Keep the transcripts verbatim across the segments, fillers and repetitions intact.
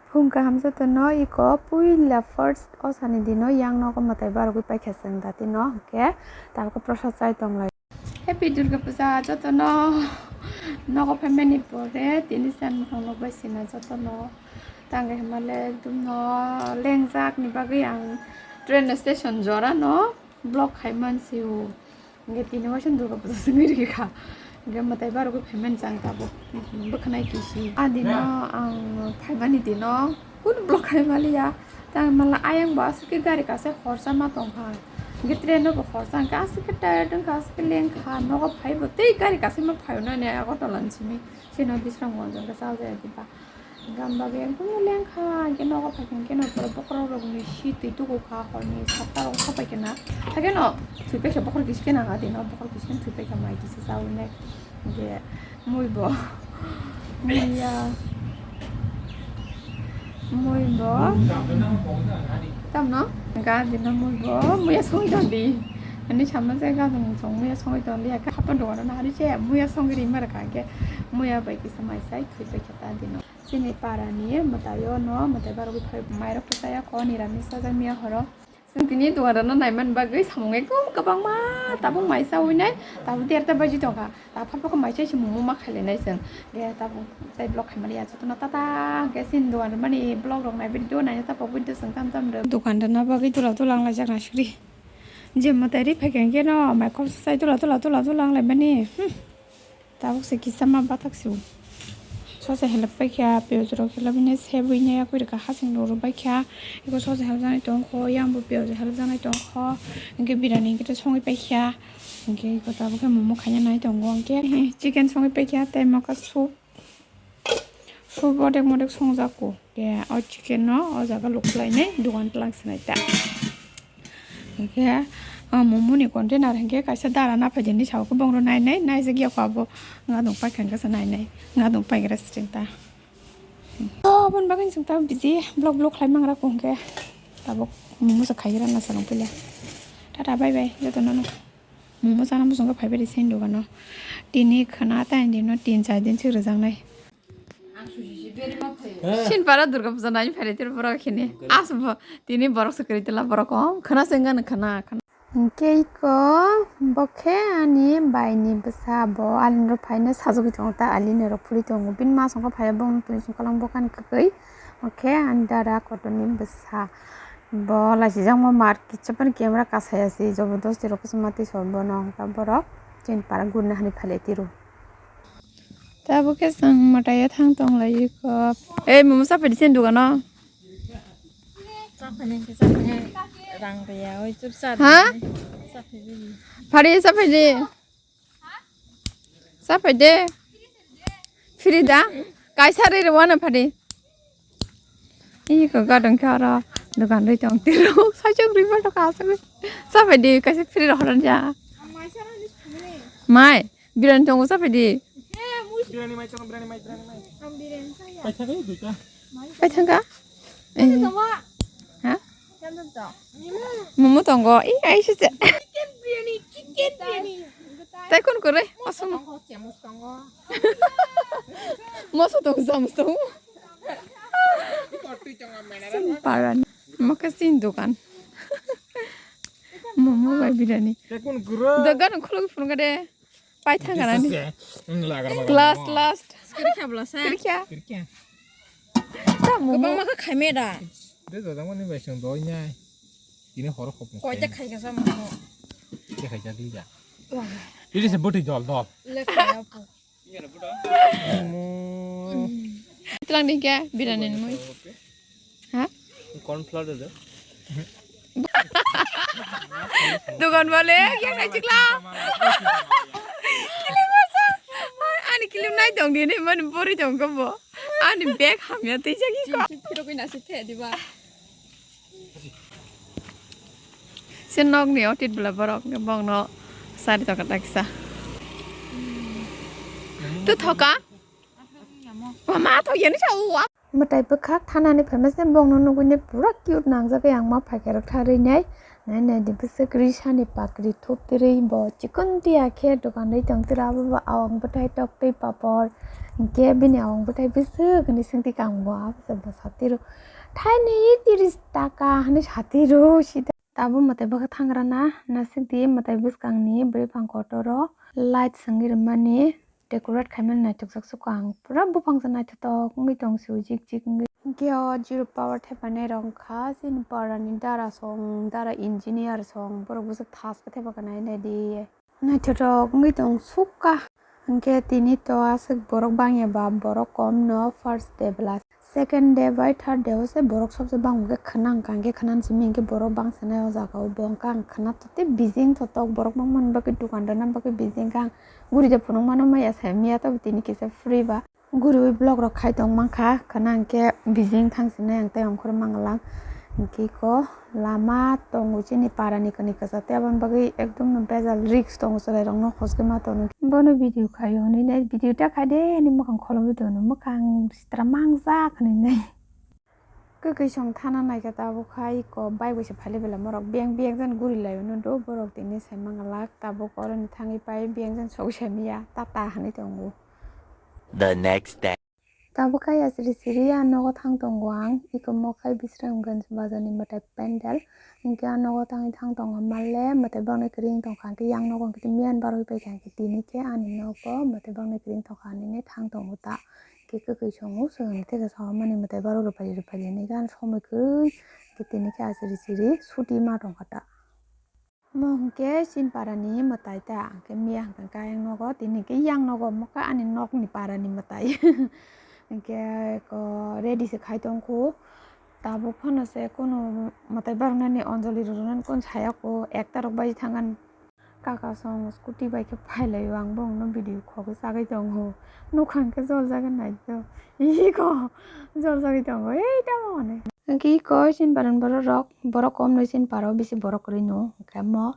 Phung kaham jotono iko puila first o sani dino yang nogo mwtai barogwi paikha chwng datino, hwnkhe tabukhe prosad chai tonglai. Happy Durga Puja jotono. Nogo phaimani pore tini chan thangno bai sina jotono. Tangwi hwnmale ekdom no lengjak ni bagwi ang train station jora no vlog khai mansi o. Hwnkhe tini waisa Durga Puja swngwi rikha. Hwnkhe mwtai barogwi phaimani chang tabuk bwkhanai kisi. A dino ang phaimani dino kunu vlog khai maliya. Tang mala ayang bo aswk khe gari kaisa khorsa ma tongkha. Hwnkhe train no bo khorsa hwnkhe aswk khe tired wngkha, aswk khe lengkha. Nogo phaibo tei gari kaisa ma phaio nani Agartala ni simi. Chini bisramganj hwnkhe chajaya diba. Hwnkhe ang bagwi ekdom no lengkha, hwnkhe nogo phaikha, hwnkhe no borok bokhorok rokni si twi tuku kha, horni satta rok sapai khe na. Hakhe no thwi paikha, bokhorok kisi khe nang a di no, bokhorok kisi khe thwi paikha, mai kisa chawi nai. Hwnkhe mui bo, muiya, mui bo, tamno? Hwnkhe a di no mui bo, muiya songwi tong di. Ani sama se gadang song, muiya songwi tong di, hakhe hapan dogano nahari se, muiya songwi ri ma rwkha, hwnkhe muiya bai kisa mai sai thwi paikha ta di no. Chini para ni mwtai o no, mwtai barogwi phai mairok to chaya kho, niramis chajak miya horo. Chwng tini dukan rok no naiman bagwi samung ekdom kwbangma tabuk mai chawi nai, tabuk derta baji tongkha, ta phar phar khe mai chai se momo ma khailai nai chwng. Ge tabuk tei vlog khaimani ya jotono tata, ge chini dukan rok mani vlog rok nai video nai ta pok video chwng tam tam rw. Dukan rok na bagwi dula dula wng laijak na suri. Je mwtai ri phaikha hwnkhe no mai kok sai dula dula dula dula wng lai mani. Hmm. Tabuk se kisa ma bathak se o. Sosa help paikha, piyaj rok help hwnwi sebwi nai yakwi rwkha, hasing rok rw baikha. Eko sosa help janai tongkho, yang bo piyaj help janai tongkho. Hwnkhe birani hwnkhe songwi paikha. Hwnkhe eko tabuk khe momo khaina nai tongo. Hwnkhe chicken songwi paikha, tei mokha soup. Soup odek modek songjak o. Khe o chicken no o jaga luk khlainai dogan twlang swnai ta. Hwnkhe o momo ni container hwnkhe kaisa dara naphai di hinwi sao khe bongno nai nai naijak ya kho abo. Wng adong paikha hwnkhe se nai nai wng adong paigra se chwng ta. Aboni bagwi chwng ta busy vlog vlog khlai mangra kho hwnkhe tabuk momo se khaigra na salong puila. Tata bye bye jotono no. Momo chana muchungkhe phaibai di sini dogano. Tini khwna ta hindi no tin char din se rwjaknai. Sin para Durga Puja naini phaidi tei borok khini. As bo tini borok se kwrwi tila borok kom. Khwna se wngkha khwna, khwna. Hwnkhe iko bo khe ani bai ni bwsa bo alin rok phaina sajagwi tongo ta alin rok phuri tongo. Bini ma songkha phaiya bongni twi songkha lang bo kani kwkwi. Hwnkhe ani dada kotor ni bwsa. Bo lachijakma mar kichapani camera kasaya se jobodosti rok kuchuma twi sor bono hwnkha borok chini para gurina hani phailaitiro. Tabuk khe chwng mwtaio thang tong lai kho. Ei, momo chapai di chini dogano. Chapai ni khe chapai ni rang rwya, oi chwp cha. Ha? Chapai di. Phari chapai di. Chapai de. Free da. Kaisa ri rwano phari. Iko gadang khe oro dogan rwi tong tiro. Sajak rwi ma tong ka aswk. Chapai di kaisa free rw horan ja. Mai. Birani tongo chapai di. Birani mai tongo, birani mai, birani mai. Paithaka o duita. Paithaka? Eh. Ha? Momo tongo. I ai se. Chicken biryani, chicken biryani. Tai kun kore? Moso tongo, chemos tongo. Moso tongo, chemos tongo. Paran. Maka sin dogan. Momo bai birani. Dogan khuluk phunga de. Paithang kana ni. Last, last. Kirkya bla sa. Kirkya. Kirkya. Ta momo. Kwbangma kha khaime da. De da dangmani bai song doi nai. Tini horo khop. Koita khai ka sa mo. Ke khai ja di ja. Tini se boti dol dol. Le khaya po. Tlang ni kya birani mui. Ha? Corn flour de. Dogan wale, yang nai chikla. Ani kilim nai dong di ni man bori dong ko bo. Ani bag hamya tei jagi ko. Phiro koi na si the di ba. Se nok ni otit bela borok bong no sari to kata kisa. Tu thoka. Mama to yani sa uwa. Mwtai bwkhak thanani phaima se bongno nugwi nai pura cute nangjagwi ang ma phaikhe rwktharwi nai. Nai nai di bwswk risani pakri thup twrwi bo chikon tiya khe dokan rwi tong twra abo bo awang bwthai tok tei papor. Hinkhe bini awang bwthai bwswk hinwi swngti kang bo abo se bo satiro. Thaini tiris taka hinwi satiro sida. Tabuk mwtai bwkha thangrana nasik di mwtai bwskangni bwrwi phang kotor o light swngwi rwmani. Decorate khaimani naithokjak suka ang pura buphang se naithotok wngwi tong se ujik jik wngwi. Hinkhe o zero power thepanairok wngkha chini parani dara song dara engineer song borok bwswk thaska thepa khe nai naidi naithotok wngwi tong suka. Hinkhe tini to aswk borok bangya ba borok kom no first day bwla. Second day bai third day o se borok sobse bangma khe khna hwnkha, hinkhe khna simi hinkhe borok bangsanai o jaga o bo hwnkha ang khna to tei bijing totok borok bangmani bagwi dukan rwna bagwi bijing khe ang guri de phunuk mano maya sai miya to tini kisa free ba guriwi vlog rok khai tong mankha khna hinkhe bijing thang sinai ang tei ongkhor manglak hinkhe ko lama tongo chini parani kani kwchar tei aboni bagwi ekdom no bejal risk tongo chwrairokno hoske ma tonwi bono video khaio hinwi nai video ta khaide hinwi mwkhang kholobwi tongo mwkhang sitra mangjak hinwi nai. Kwkwi song thana naikhe tabuk hai ko bike bai se phailaibela borok beng beng jan guri laio no do borok tini sai manglak tabuk oroni thangwi pai beng jan sogwi sai manya tata hinwi tongo. The next day. Tabuk hai asri siri a nogo thang tongo ang iko mokhai Bisramganj bazar ni mwtai pandal hinkhe a nogo thangwi thang tongo male mwtai baknai kwrwi wng tongkha hinkhe yang nogo hinkhe miyan barwi paikha hinkhe tini khe ani nogo mwtai baknai kwrwi wng tongkha hinwi thang tongo ta. Hinkhe kwkwi songo, chwng tei kaisa mani mwtai barwi rwphaidi rwphaidi hinwi gana somoi kwrwi. Hinkhe tini khe asri siri suti ma tongkha ta. Omo hinkhe chini parani mwtai ta, hinkhe miya hinkhe khe ayang nogo, tini hinkhe yang nogo, omo khe ani nokni parani mwtai. Hinkhe ko ready se khai tongkhu. Tabuk phano se kunu mwtai baroknani anjali rwrwnani kunu saya kho, ekta rok bai thangani. Kaka song scooty bai khe phailaio, ang borokno video khogwi chagwi tongo. Nukha hinkhe joljagwi naikhe. Iko joljagwi tongo, ei tamo hwnwi. Hinkhe iko chini parani borok rok, borok kom noi chini paro bisi borok kwrwi no. Hinkhe mo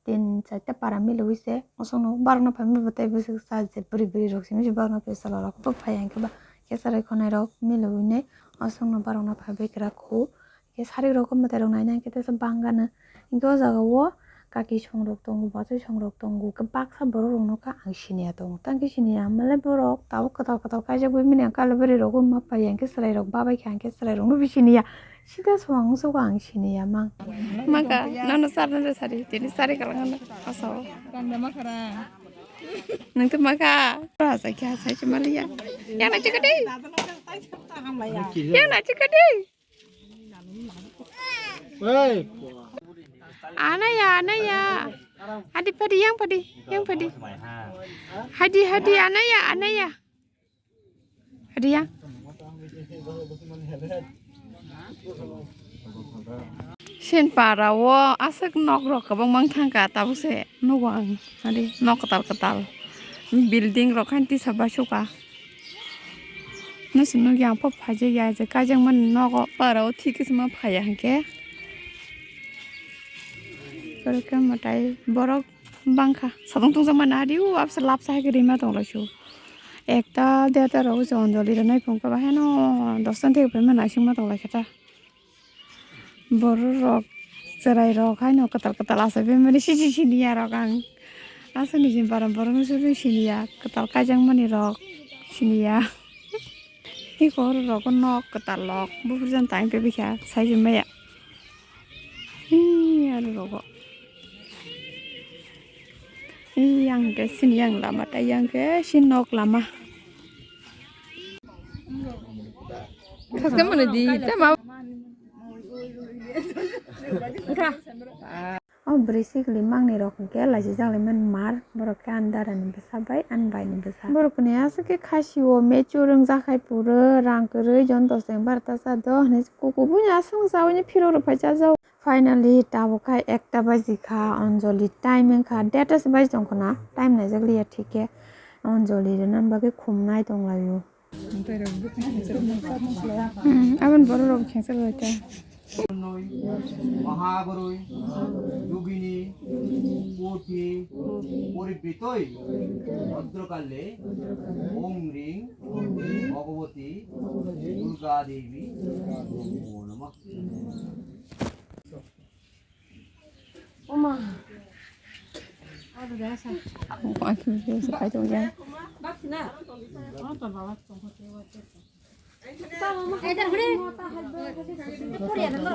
tin charta para milwi se, osokno barokno phaimani bo tei bwswk sa je bwrwi bwrwi rok simi se barokno phai chwla rok bo phai hinkhe ba khe chwrai khonai rok milwi nai osokno barokno phaibai kwrak khu. Khe sari rok mwtai rok naina hinkhe teisa bangano. Hinkhe o jaga o kaki song rok tongo, bachai song rok tongo, khe baksa borok rok no khe ang siniya tongo. Tang khe siniya male borok tabuk kwtal kwtal kaijak bai mani ang kailaibari rok ma phaiya hinkhe chwrai rok babai kha hinkhe chwrai rok no bo siniya. Sida song ang siniya mang. Maka nono sarna de sari tini sari kalang ano asao. Nang tu maka rasa kya sai cuma liya. Yang nak cakap deh. Yang nak cakap deh. Anaya, anaya. Hadi padi, yang padi, yang padi. Hadi, hadi, anaya, anaya. Hadi yang. Sin para o aswk nok rok kwbangma wng thangkha, tabuk se nugo ang, hadi nok kwtal kwtal, building rok haino tisa bai suka. Nw se nugya ang pho phaijak ya, je kaijakmani nogo para o thik khe se ma phaiya hinkhe. Borok khe mwtai borok bangkha, sabung tungjakmani adi o abse lapsa hai khe rima tonglaisio. Ekta deta rok se anjali rwnai phungkhe ba haino dosta theke phaima naisingma tonglaikha ta. Borok rok, chwrai rok haino kwtal kwtal achai bai mani siji siniya rok ang. Aswk ni jin para borok no sini siniya, kwtal kaijakmani rok siniya. Eko oro rok nok kwtal rok buphur jani tang tebikha sai se maya. Ee, aro rogo. Ee, yang ke sini yang lama ta yang ke si nok lama. Khaske mane di, ta ma. O bwrwi sikli mangnwi rok hwnkhe laisijak laimani mar, borok khe ani dada ni bwsa bai ani bai ni bwsa. Borok ni aswk khe khasi o mature wngjak hai puro rang kwrwi jon dos teng barota cha do hinwi kuku buino aswk no chaui phiro rw phai cha jao. Finally tabuk khai ekta baji kha, Anjali time wngkha, deta se baji tong khna, time naijak liya thik khe Anjali rwna bagwi khum nai tong lai o. Hmm, aboni borok rok khengsa bai ta. Mahaboroi, Yogini, Koti, Poribritoi, Bhadrakalle, Om Ring, Bhagavati, Durga Devi, Namo Namah. Ang khe video se khai tong ya.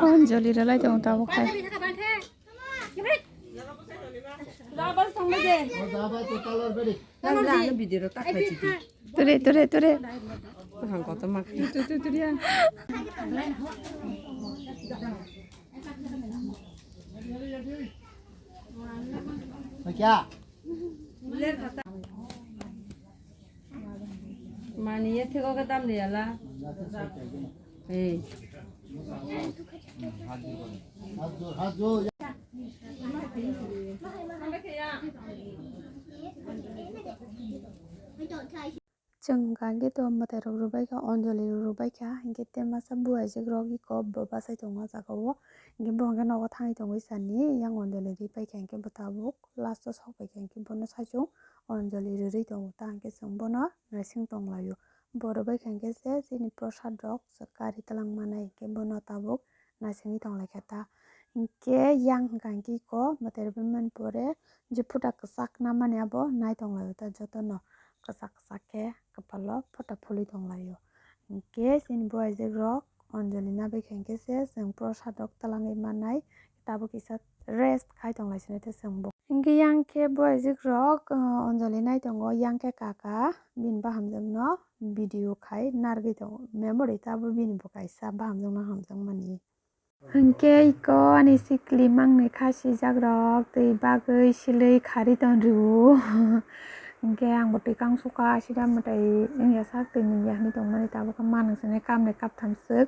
Anjali rwlai tong tabuk khai. Ture, ture, ture. Mani ye thego ke dam de ala. Hey. Chwng kha khe to mwtai rok rwbai kha, anjali rok rwbai kha, hinkhe te masa buaijak rok eko bo bachai tongo o jaga o, hinkhe bo hinkhe nogo thangwi tongwi sani yang anjali rwbai kha, hinkhe bo tabuk last o sok bai kha, hinkhe bono saichung anjali rwrwi tongo ta, hinkhe chwng bono naising tonglaio. Bo rwbai kha hinkhe se chini prosad rok kari twlang manai, hinkhe bono tabuk naisingwi tonglaikha ta. Hinkhe yang hwnkha hinkhe eko mwtai rwbai mani pore je phuta kwchak namani abo nai tonglaio ta jotono, kwchak kwchak khe kwpalo phuta phulwi tonglaio. Hinkhe chini buaijak rok anjali nabaikha hinkhe se chwng prosad rok twlangwi mannai, tabuk kisa rest khai tonglaisini tei chwngbo. Hinkhe yang khe buaijak rok, uh, anjali nai tongo, yang khe kaka bini bahamjakno video khai narwgwi tongo, memory tabuk bini bo kaisa bahamjakno hamjakmani. Hinkhe eko ani sikli mangni kha sijak rok twi bagwi silwi khari tong rio. Hinkhe ang bo twi kang suka sida mwtai wngya sak twi nungya hinwi tongmani tabuk khe manung sene kamni kaptham swk.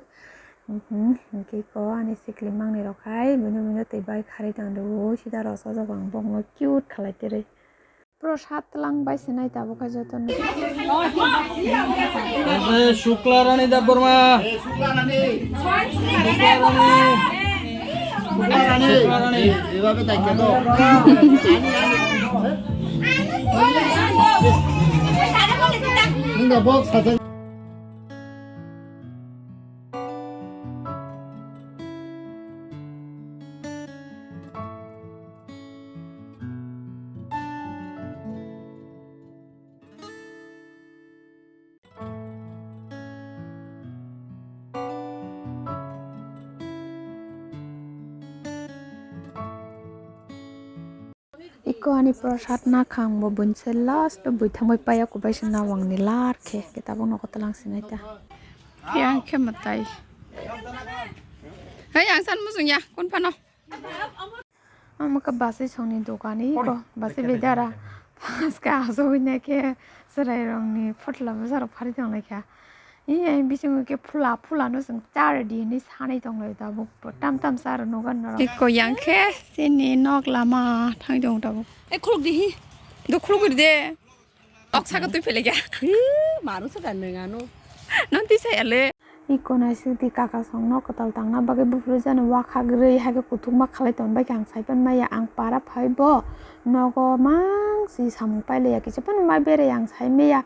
Mhm, hinkhe eko ani sikli mangni rok hai buino buino twi bai khari tong rio sida rw sojak ang bokno cute khalai twrwi. Prosad twlang bai se nai tabuk kha jotono. Ese Shukla Rani Debbarma. Shukla Rani. Shukla Rani. Shukla Rani. এভাবে তাকিয়ে তো। Ninga box আছে। Eko ani prosad nakhang bo buinse last o buithang bai paya kubai se nawang ni lar khe, khe tabuk nogo twlang sinai ta. Yang khe mwtai. Hai, ang san muchung ya, kun phano. Omo khe bwsai songni dogan iko, bwsai bidara. Paske asugwi naikhe chwrairokni phutla bwsarok phari tonglaikha. Ee, bisingo khe phula, phulano chwng cha rwdi hinwi sanwi tonglaio tabuk. Tam tam cha rw nukha norok. Iko yang khe chini nok lama thangwi tongo tabuk. Ei, khuluk di hi. Do khuluk rw de. Toksa khe twi phelaikha. Hi, manu se da nung ano. Nang twi saya le. Iko naisik di kaka songno kwtal tangna bagwi buphuru jani wakhagrwi hai khe kuthukma khalai tongbaikha ang saipan maya ang para phaibo nogo mangsi samung pailaiya kisa phano ma berai ang saimaya.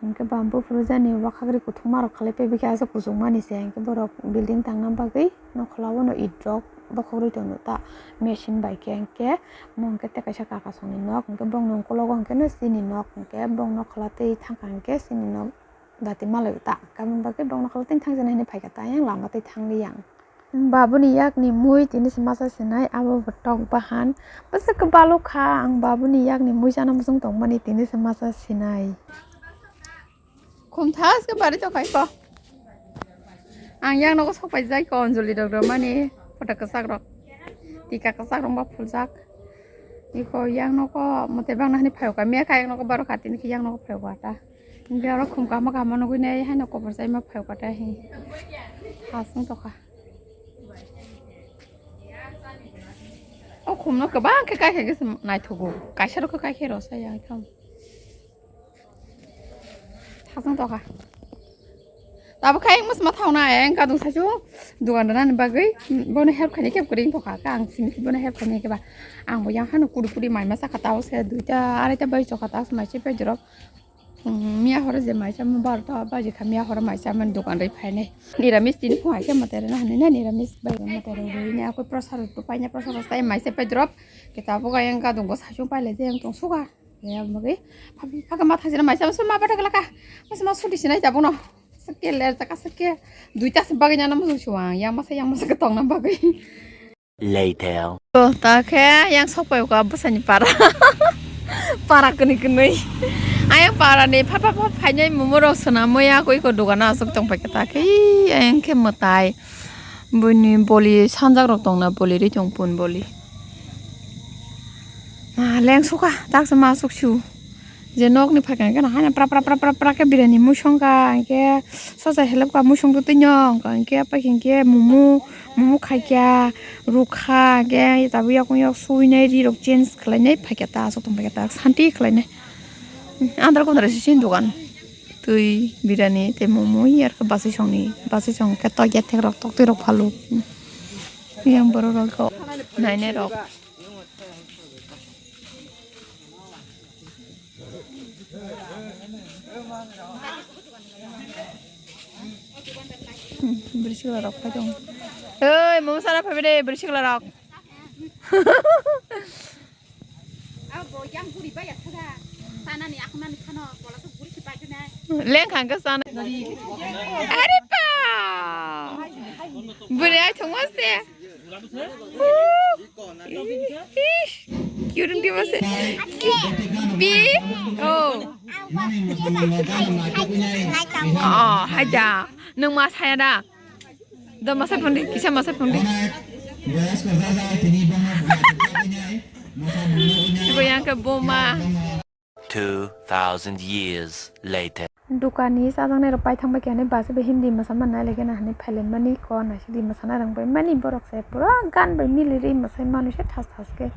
Hinkhe ba buphuru jani wakhagrwi kuthukma rok khalai paibaikha asa kuchukmani se hinkhe borok building tangna bagwi nokhla o no it rok bokhorwi tongo ta machine bai khe hinkhe. Omo hwnkhe tei kaisa kaka songni nok, hwnkhe bongni ukologo hwnkhe no chini nok, hwnkhe bongni ukolo twi thangkha hwnkhe chini nok dati malai ta. Aboni bagwi bongni ukolo tini thangjaknai hinwi phaikha ta, ayang lama twi thangliya ang. Babuni yakni mui tini se masa sinai, abo bo tok bahan. Bwswk khe balukha ang babuni yakni mui chana muchung tongmani tini se masa sinai. Khum thas khe bari tongkha iko. Ang yang nogo sok paijak iko, anjali rok rwmani photo kwchak rok. Tika kwchak rok ba phuljak. Iko yang nogo mote bangna hani phaiyoka. Mekha yang nogo baro kha tini khe yang nogo phaiyoka ta. Hinkhe oro khum kahma kahma nugui nai haino kobor chaima phaiyoka ta hi. Hasung tokha. O khumno kwbang khe kaikha khe se naithogo. Kaisa rok khe kaikhe rw sa yang thang. Thasung tokha. Tabuk khai mosma thauna eng kadung saisu dugan rwnani bagwi bono help khaini khe kwrwi tokha khe ang simi bono help khaini khe ba ang bo yang hano kuri kuri mai masa kha tao se duita araita bai chokha tao se mai se pai jorok Miya horo je maisa mo barota baji kha, miya horo maisa man dokan ri phainai. Niramis tini phung haikhe mwtai rwna hwnwi na, niramis bai mwtai rwna hwnwi na, akoi prasad rok to paina, prasad rok sai maisa pai drop. Kita bo ga yang gadung go saichung pai lai je yang tong suga. Ya magi phabi phaga ma thajina maisa so ma bata glaka. Maisa ma suti sinai jabo no. Sake le jaka sake. Duita se bagwi na mo suang, yang masa yang masa ketong na bagwi. Later. To ta khe yang sok pai ka bwsani para. Para kwnwi kwnwi. Ayang para ni pha pha pha phainai momo rok swnamwi ya koi ko dogano aswk tong pai khe ta khe. Ii, ayang khe mwtai. Buini boli sanjak rok tong na boli ri tong pun boli. Ma leng suka tak se ma suk su. Je nokni phaikang khe haino pra pra pra pra pra khe birani musong ka, hinkhe sosa helep ka musong twi twi nyong ka, hinkhe paikhe hinkhe mumu, mumu khaikha, rukha, hinkhe tabuk yakung yok suinai ri rok change khlainai phaikha ta aswk tong phaikha ta santi khlainai. Andar kondra se sini dogan twi birani tei mumu hi arokhe basai songni, basai song khe tokya thek rok toktwi rok phaluk. Yang borok rok nainai rok. Hmm, bwrwi sikla rok phai tong. Oi, mung sana phai de bwrwi sikla rok. Abo yang guri bai ya thaga. Tanani akunani khano bola sok guri si bai nai. Leng khang ka sana. Are pa. Bwrwi ai thongwa se. Ish, cute wngkhe bo se. Pi? Oh. Oh, hai da. Nwng ma saya da? Da masai phone di, kisa masai phone di. Ibo yang ke boma. Two thousand years later. Dukani chajaknai rok paithang bai khe hinwi bachai bai hindi mwsa mannai lagi na hinwi phailaimani ko naisidi mwsana rwngbai mani borok se pura gan bai mili ri mwsai manu se thas thas khe.